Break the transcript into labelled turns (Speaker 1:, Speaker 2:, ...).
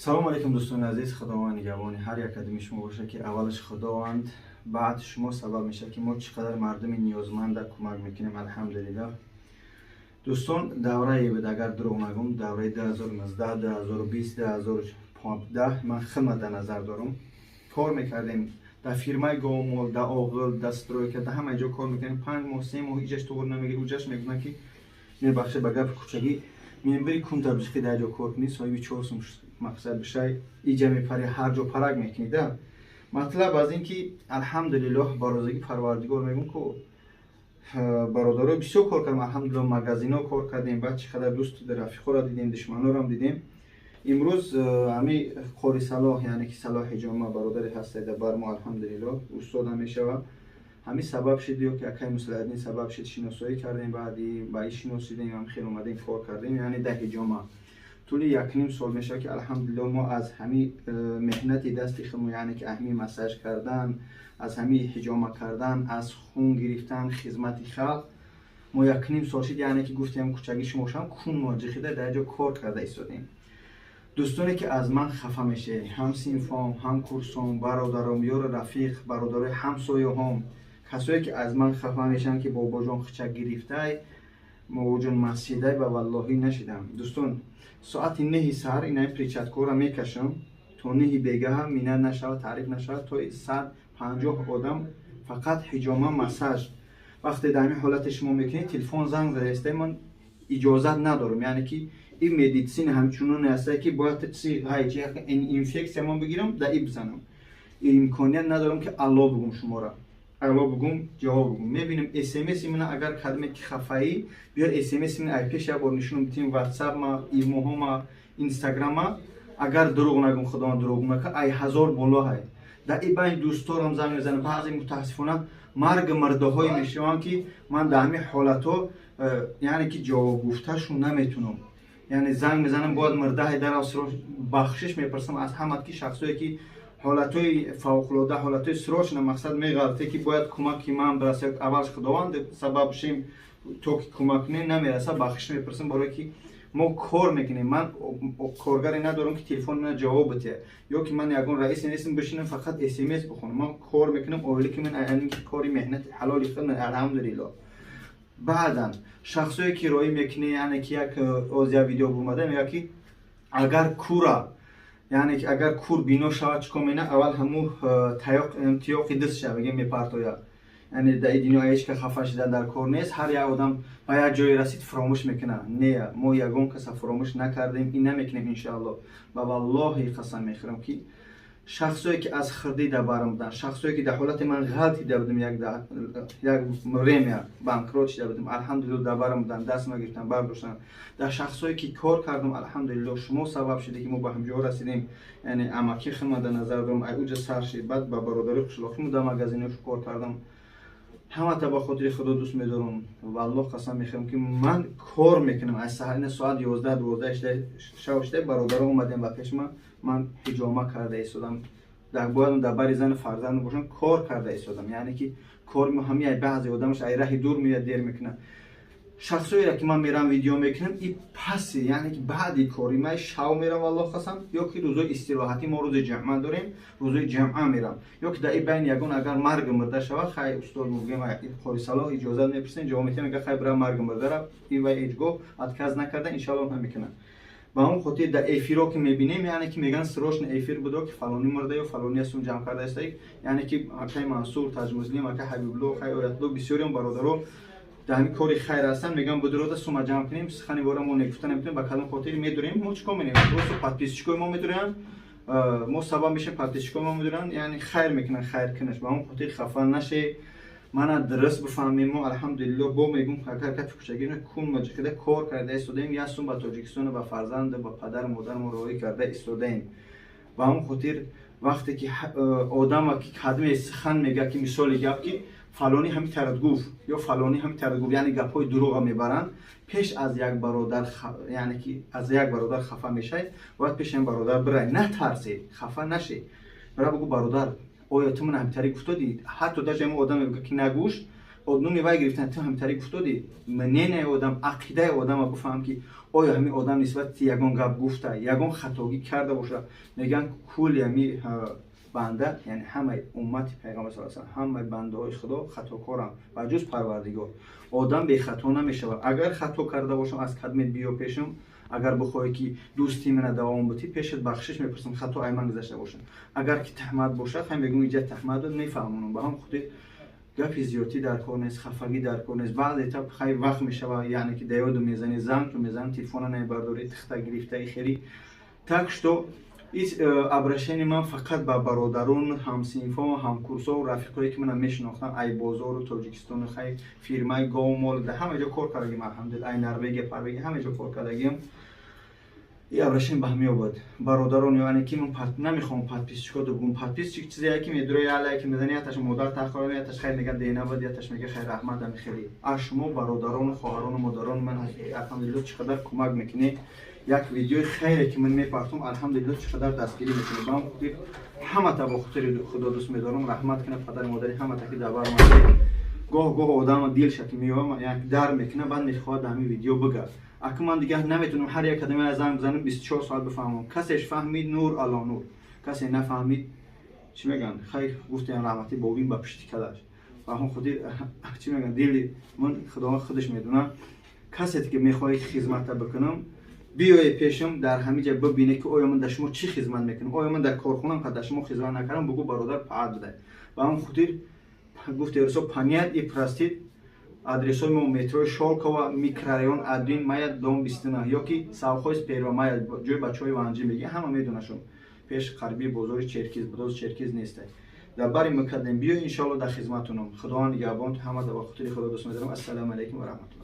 Speaker 1: Салому алейкум, дӯстони азиз. Худованд нигаҳбони ҳар як қадами шумо бошад, ки аввалаш Худованд, баъд шумо сабаб мешавад, ки мо чӣ қадар мардуми ниёзманда кӯмак мекунем, алҳамдулиллоҳ. Дӯстон, даврае буд, агар дурӯғ нагӯм, давраи 2019, 2020, 2015 ман хидмат дар назар дорам. Кор мекардем дар фирмаи говмол, дар оғил, дар стройка, дар ҳама ҷо кор мекардем. 5 моҳ, 3 моҳ иҷаш туғур намегири, уҷаш мегуфтанд, ки мебахшед, ба гапи кӯчагӣ, мебири кунта бишқи, дар ҷо кор кунӣ, соҳиби чор сум мақсад бишай, иҷа мепари, ҳар ҷо парак мекунӣ да. Матлаб аз ин ки, алҳамдулиллоҳ, ба розигӣ Парвардигор мегӯм, ку бародаро бисёр кор кардем, алҳамдулиллоҳ, магазино кор кардем, баъд чӣ қадар дӯст, рафиқоро дидем, душманорам дидем. Имрӯз ҳами Қори Салоҳ, яъне ки Салоҳ Ҳиҷома, бародаре ҳастед бар мо, алҳамдулиллоҳ, устодам мешавад. Ҳамин сабаб шид ё ки акай Муслаҳиддин сабаб шид, шиносоӣ кардем, баъди ба ин шиносидем, ҳам хел омадем, кор кардем, яъне дар ҳиҷома. Тӯли якним сол мешавад, ки алҳамдулиллоҳ, мо аз ҳамин меҳнати дасти худмо, яъне ки ҳамин массаж кардан, аз ҳамин ҳиҷома кардан, аз хун гирифтан, хизмати халқ мо якним сол шид, яъне ки гуфтем, кӯчагӣ шумо шам кун моҷихида дар ҷо кор карда истодем. Дӯстоне ки аз ман хафа мешавед, ҳам синфом, ҳам курсом, бародаром, ёру рафиқ, бародарои ҳамсояҳом, касое ки аз ман хафа мешаванд, ки бобоҷон хичак гирифтай, бобоҷон масҷидай, ба валлоҳӣ нашидам. Дӯстон, соати 9-и саҳар инаи перчаткора мекашам, то 9-и бегаҳа, минат нашавад, таъриф нашавад, то 150 одам фақат ҳиҷома, массаж. Вақте дар ҳамин ҳолате шумо мекунед, телефон занг задаистай, ман иҷозат надорам, яъне ки ин медицина ҳамчуноне ҳастае, ки бояд инфексия ман бигирам, да и бизанам. Имконият надорам, ки алло бугум, шуморо алло бугум, ҷавоб бугум. Мебинем смси мана, агар кадме ки хафаӣ, биё смси мана ай пеш як бор нишон битим, ватсапма, имоҳома, инстаграма. Агар дурӯғ нагум, Худованд дурӯғ нака, ай 1000 боло ҳай. Дар и байн дӯсторам занг мезанам, баъзе мутаассифона марги мурдаҳое мешаванд, ки ман дар ҳамин ҳолатҳо яъне ки ҷавоб гуфташон наметунам. Яъне занг мезанам, бояд мурдаҳе дарав, бахшиш мепурсам аз ҳамат, ки шахсое ки ҳолатҳои фавқулода, ҳолатҳои срочно мақсад меғалте, ки бояд кӯмаки ман бираса, аввалш Худованд сабаб шем, то ки кӯмак кунем, намераса, бахшиш мепурсам, барое ки мо кор мекунем. Ман коргаре надорам, ки телефони мана ҷавоб бития, ё ки ман ягон раисе нестам, бишинам, фақат смс бихонам. Ман кор мекунам, оилаки ман кори меҳнати ҳалоли худ, алҳамдулилло. Баъдан шахсое ки роӣ мекунӣ, яъне ки як озия видео бумада, мегӯяд, ки агар кура, яъне ки агар кур бино шавад, чӣ кор мена? Аввал ҳаму тиёқи даст шава, бигем, мепартояд. Яъне дар ин дунё ҳеҷ ка хафа шидан дар кор нест. Ҳар як одам ба як ҷое расид, фуромӯш мекунад. Не, мо ягон каса фуромӯш накардем и намекунем, иншоалло. Ба валлоҳи қасам мехӯрам, ки шахсое ки аз хирдӣ дар барам буданд, шахсое ки дар ҳолати ман ғалтида будем, як время банкрот шида будем, алҳамдулилло, дар барам буданд, даст ма гирифтан, бардоштанд. Дар шахсое ки кор кардам, алҳамдулилло, шумо сабаб шуде, ки мо ба ҳамҷо расидем. Яъне амаки хидмат дар назар дорам, ай уҷа сар шид, баъд ба бародари қишлоқиму дар магазинош кор кардам. Ҳамата ба хотири Худо дӯст медорам. Валлоҳ қасам мехӯрам, ки ман кор мекунам аз саҳарина соат 11, 12 шав шуда, бародаро омадем ба пеши ман, ман ҳиҷома карда истодам, бояд дар бари зану фарзанд бошам, кор карда истодам. Яъне ки кори мо ҳами баъзе одамаш ай раҳи дур меяд, дер мекунад. Шахсоеро ки ман мерам, видео мекунам, и паси, яъне ки баъди кори ман шав мерам, валлоҳ қасам, ё ки рӯзои истироҳатӣ, мо рӯзи ҷамъа дорем, рӯзои ҷамъа мерам, ё ки дар и байн ягон агар марги мурда шавад, хай, устод, мугӯем, Қори Салоҳ, иҷозат мепурсем, ҷавоб метиҳам, мега: «Хай, бира, марги мурдара». И вай ҳеҷ гоҳ отказ накарда, иншаллоҳ намекунад. Ба он хотир дар эфиро ки мебинем, яъне ки мегӯянд, срочно эфир будо, ки фалонӣ мурда ё фалонӣ сум ҷамъ карда иста, яъне ки акай Мансур Таҷмуслим, акай Ҳабибулло, акай Оятулло, бисёриам бародаро дар ҳамин кори хайр ҳастанд, мегӯям, будурода сума ҷамъ кунем. Сухани бора мо негуфта наметавонем, ба кадом хотир медурем, мо чӣ кор менем? Просто подписчикои мо медурем, мо сабаб мешем, подписчикои мо медуранд, яъне хайр мекунанд, хайр кунаш. Ба он хотир хафа наше, мана дуруст бифаҳмем. Мо, алҳамдулилло, бо мегум, агар кати кӯчагӣ кун маҷиқида кор карда истодаем, як сум ба Тоҷикистону ба фарзанду ба падару модармо роҳӣ карда истодаем. Ба он хотир вақте ки одама ки кадме сухан мегӯяд, ки мисоли гап, ки фалонӣ ҳами тарат гуфт ё фалонӣ ҳами тарат гуфт, яъне гапҳои дурӯға мебаранд, пеш аз як бародар, яъне ки аз як бародар хафа мешавед, бояд пеши ҳам бародар бирай, натарсед, хафа нашед, бира бугӯ: «Бародар, оё ту ман ҳамитари гуфтодӣ?» Ҳатто даже ҳамин одам мегӯяд, ки нагӯш. Номи вай гирифтан, ту ҳамтари гуфтодӣ, мнение одам, ақидаи одама бифаҳам, ки оё ҳамин одам нисбати ягон гап гуфта, ягон хатогӣ карда боша. Мегӯянд, кулли ҳами банда, яъне ҳамаи уммати Пайғамбар са, ҳамаи бандаҳои Худо хатокоранд, ба ҷуз Парвардигор. Одам бехато намешавад. Агар хато карда бошам, аз кадмет биё пешам. Агар бихоҳӣ, ки дӯсти мана давом бутӣ, пешат бахшиш мепурсам, хато ай ман гузашта бошам. Агар ки таҳмат бошад, ҳам мегӯм, иҷа таҳмат мефаҳмонам. Ба ҳам хотир гапи зиёдтӣ дар кор нест, хафагӣ дар кор нест. Баъзе та хай вақт мешава, яъне ки даёду мезанӣ, зангту мезанӣ, телефона намебардорӣ, тихта гирифтаи хелӣ. Так что обращение ман фақат ба бародарон, ҳамсинфо, ҳамкурсо, рафиқое, ки мана мешинохтам, ай бозору Тоҷикистону, хай, фирмаи говмол, дар ҳама ҷо кор кардагим, алҳамдулилла, ай Норвегия, Парвегия, ҳама ҷо кор кардагим. И обращение ба ҳамиё буд, бародарон. Яъне ки ман намехоҳам подписчик ҳо бугум. Подписчик чизе ки медура, я лайк мезани, яташ модар тахора, яташ хай мега денабад, яташ мега хай раҳмат. Ами хеле аз шумо, бародарону хоҳарону модарону ман, алҳамдулилло, чӣ қадар кӯмак мекунед. Як видеои хайре, ки ман мепартом, алҳамдулилло, чӣ қадар дастгирӣ мекунед. Ба ҳам хотир ҳамата бо хотири Худо дӯст медорам. Раҳмат кунад падари модари ҳамата, ки дар бар гоҳ гоҳ одама дилша ки меоям, як дар мекунад, баъд мехоҳад ҳамин видео бигар. Ака, ман дигар наметавонам ҳар як кадаме занг бизанам, 24 соат бифаҳмам. Касеш фаҳмид, нур ало нур, касе нафаҳмид, чӣ мегӯянд, хай, гуфтем, раҳматӣ бобин ба пишти калаш. Ба ҳамон хотир, чӣ мегӯянд, дили ман Худованд худаш медонад. Касе ки мехоҳед хизмата бикунам, биёе пешам, дар ҳамин ҷа бибине, ки оё ман дар шумо чӣ хизмат мекунам. Оё ман дар корхонам дар шумо хизмат накардам? Бугӯ, бародар, паат бидай. Ба ҳамон хотир гуфте русо: «Понять и простить». Адресҳои мо: метрои Шолкова, микрорайон 1 мая, дом 29, ёки совхоз Первомая, ҷои бачаҳои ванҷӣ мегӯян, ҳама медонашон, пеш қариби бозори Черкиз, боз Черкиз нестай, дар бари мукаддем. Биё, иншоалло, дар хизматунам. Худованд нигаҳбон. Ҳама ба хотири Худо дӯст медорам. Ассалому алайкум ва раҳматуллоҳ.